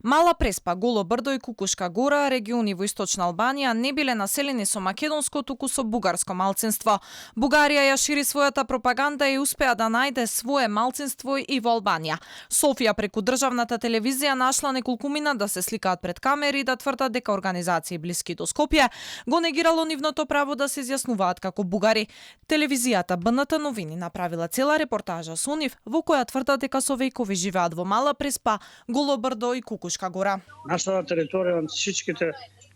Мала Преспа, Голо брдо и Кукушка гора, региони во источна Албанија, не биле населени со македонско, туку со бугарско малцинство. Бугарија ја шири својата пропаганда и успеа да најде свое малцинство и во Албанија. Софија преку државната телевизија нашла неколкумина да се сликаат пред камери и да тврдат дека организации блиски до Скопје го негирало нивното право да се изјаснуваат како бугари. Телевизијата БНТ новини направила цела репортажа со нив во која тврдат дека со векови живеат во Мала Преспа, Голо брдо и Кукушка гора. Наша територија, всичките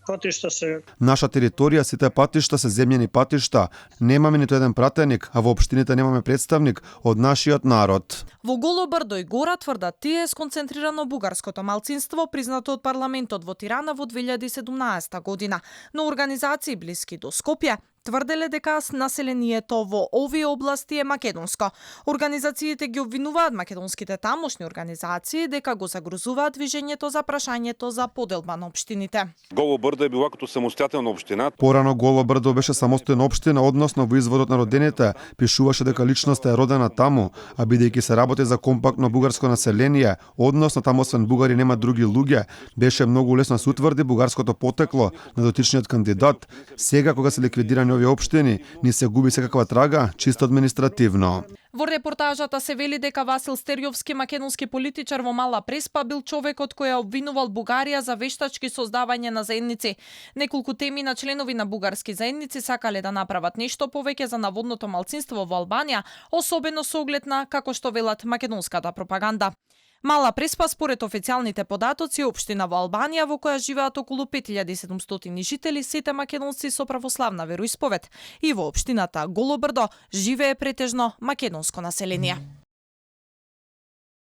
патишта се... Наша територија, сите патишта се земјени патишта. Немаме ниту еден пратеник, а во општините немаме представник од нашиот народ. Во Голо брдо и гора тврдат тие е сконцентрирано бугарското малцинство, признато од парламентот во Тирана во 2017 година, но организации блиски до Скопје тврделе дека населението во овие области е македонско. Организациите ги обвинуваат македонските тамошни организации дека го загрозуваат движењето за прашањето за поделба на општините. Голо брдо е била като самостоятелна општина. Порано Голо брдо беше самостојна општина, односно во изводот на родените пишуваше дека личноста е родена таму, а бидејќи се работи за компактно бугарско население, односно таму освен бугари нема други луѓе, беше многу лесно да се утврди бугарското потекло на дотичниот кандидат. Сега кога се ликвидирани овие општини, ни се губи секаква трага, чисто административно. Во репортажата се вели дека Васил Стерјовски, македонски политичар во Мала Преспа, бил човекот кој ја обвинувал Бугарија за вештачки создавање на заедници. Неколку теми на членови на бугарски заедници сакале да направат нешто повеќе за наводното малцинство во Албанија, особено со оглед на, како што велат, македонската пропаганда. Мала Преспа, според официјалните податоци, општина во Албанија во која живеат околу 5700 жители, сите македонци со православна вероисповед, и во општината Голо брдо живее претежно македонско население.